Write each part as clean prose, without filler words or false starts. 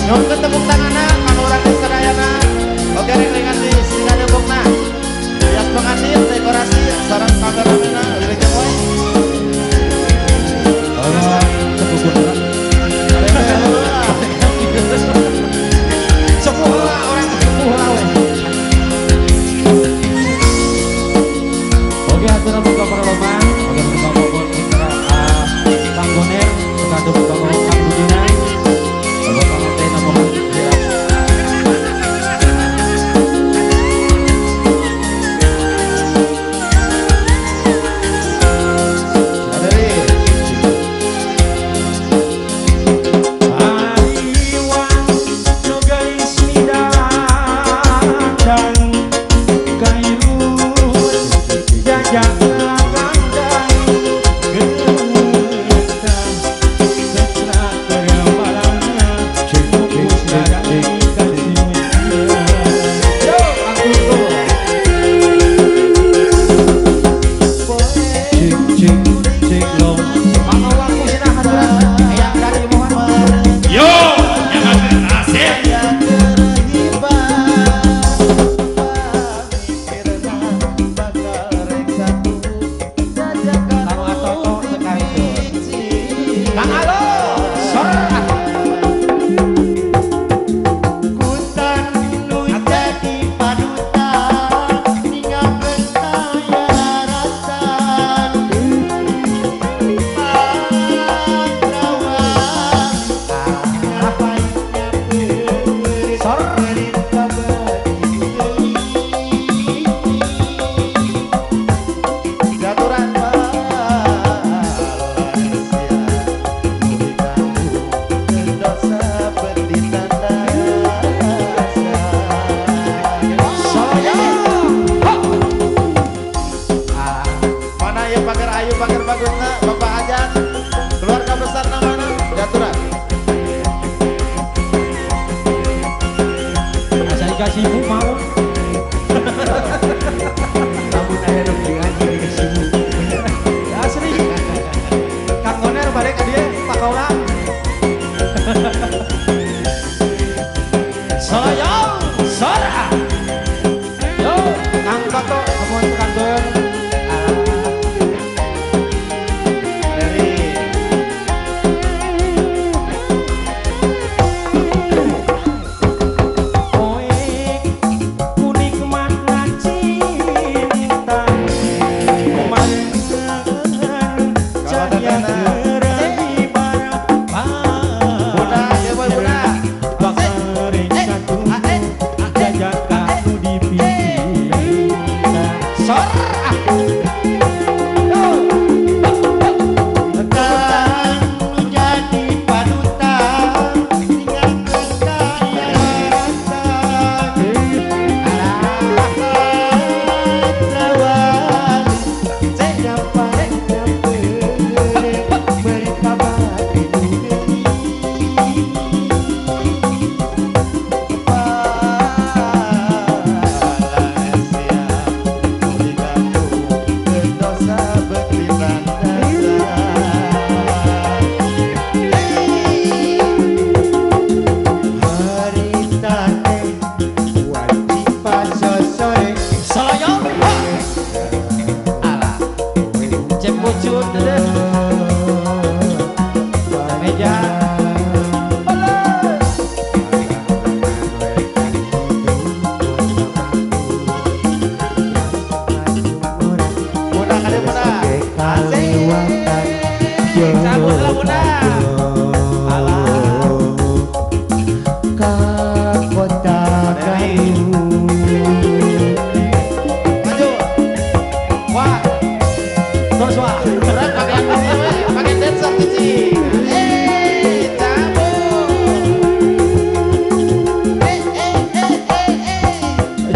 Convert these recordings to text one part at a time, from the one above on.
Nyuhunkeun tepuk tanganna kanu urang di sadayana. Oke ring-ringan di sina debukna. Hias pengantin dekorasi sareng kameramena wilujeng we. Sepuh lah orang sepuh lah we. Oke aturan buka perlombaan. Oke buka maupun putra Kang Goner sekadar buka Kang Budina. Bapak Panganten namun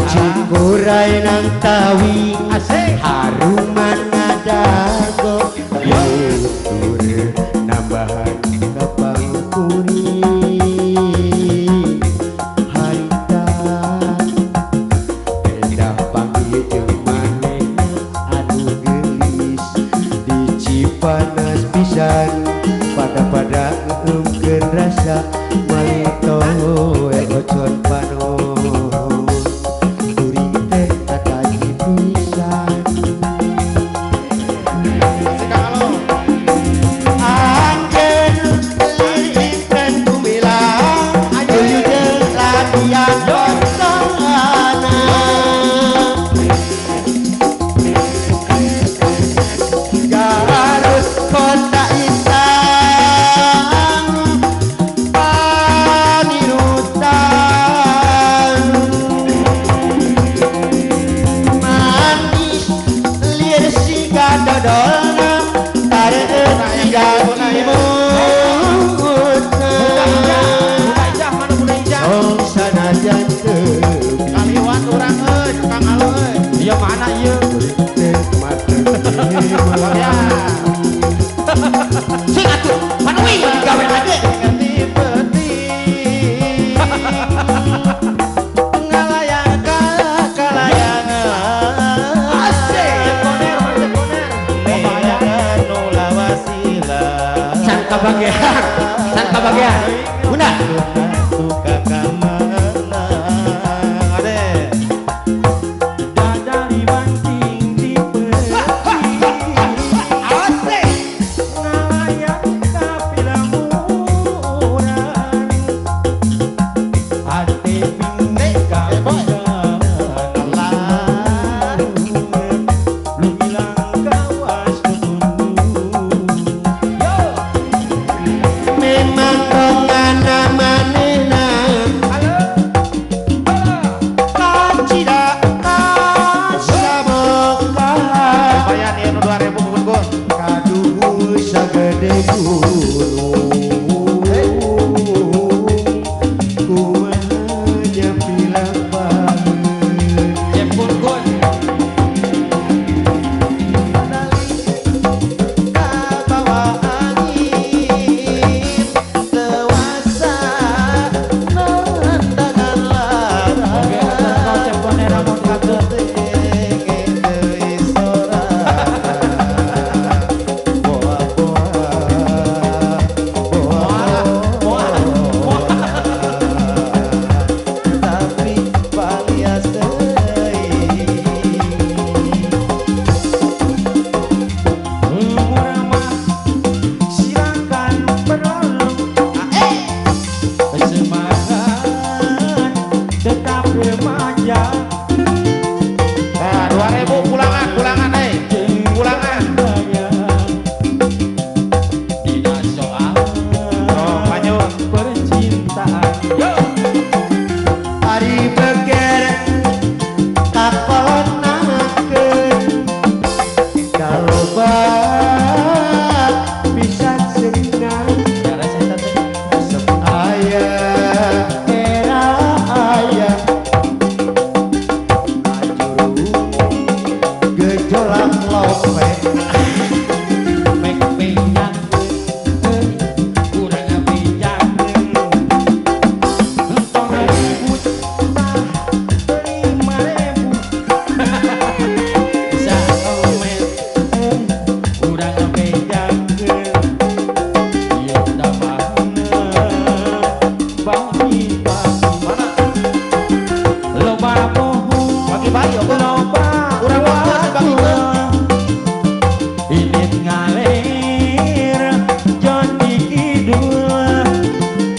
Cikuray nang tawi haruman ngadago tur nambahan kapang kuring harita endah panggil jeung manehna anu geulis di Cipanas pisan pada-pada ngeumkeun rasa malito. we ocon panon kuring teh kataji pisan anjeun lipen gumilang ayo jeung latihan kosongana Garut kota Isang panirutan manis lir siga dodolna tareut siga imutna oh sanajan teu kaliwat urang euy Kang Alo euy ieu mana ieu ya sing atuh panuwi gawe lagi ngerti penting ngalayang ka kalayangan asik koner koner neangan nu lawasila can kabagean can kabagean bunda suka ka mana ade dari mancing di asik ngalayang ka pilamuran hati pingin kapisan Allah lumilang kawas tunduk yo memang kongana manehna halo kacida kasamoka lumayan ieu nu 2000 Gun kaduhu sagede gunung kumaha nya pilapangeun Cep Gun Gun kabawa angin dewasa nendangan lara oke atur Cep Goner amun kaget tapi palias teuing murah mah silakan berlalu semangat tetap remaja Nah, 2000 pulangan, pulangan eh. Pulangan. Tidak soal Oh, manyun. percintaan yo ari beger kakolonakeun kaloba pisan seurina cara saya teh aya era aya kajuru gejolak lope mek bejakeun kurang bejakeun entong ribut tah 5000 saomet kurang bejakeun ieu tambahna bagi Mana? loba bohong Bagi bayi oke. loba Urang waktu dibagikeun. Init ngalir Joni Kidul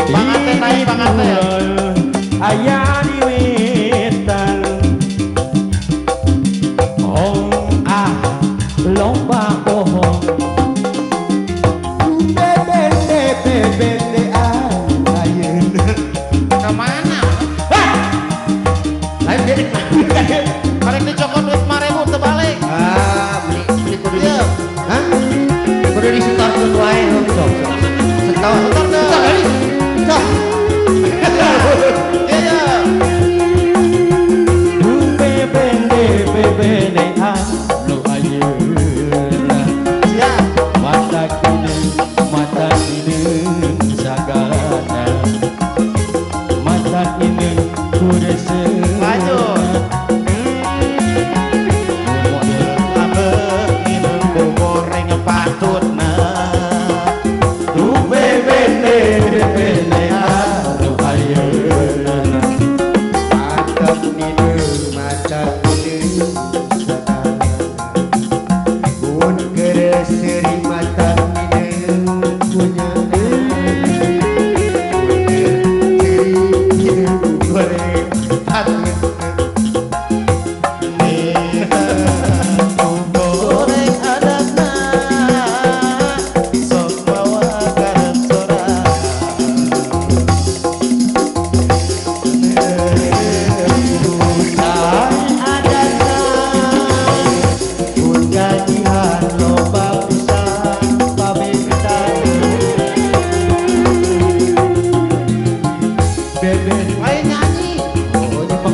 Panganten naik, panganten. Aya di wetan Oh ah lomba bohong BBD ayeuna Kemana? lain dia Karek dicokot duit 5000 teu balik. ah beli beli kudu di Iya. hah kudu disetorkeun wae sok sok setor Setor teu. setor euy sok Iya. BBD BBD ah lu ayeuna Siap. Mata hideung sagalana mata hideung kureseuna Lanjut. Abek nginum goreng patutna. Du BBD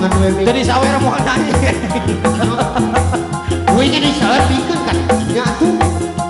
Omongan we. Jadi sawer omongan nyanyi. Gue kan disawer bikeun kan. Nya atuh.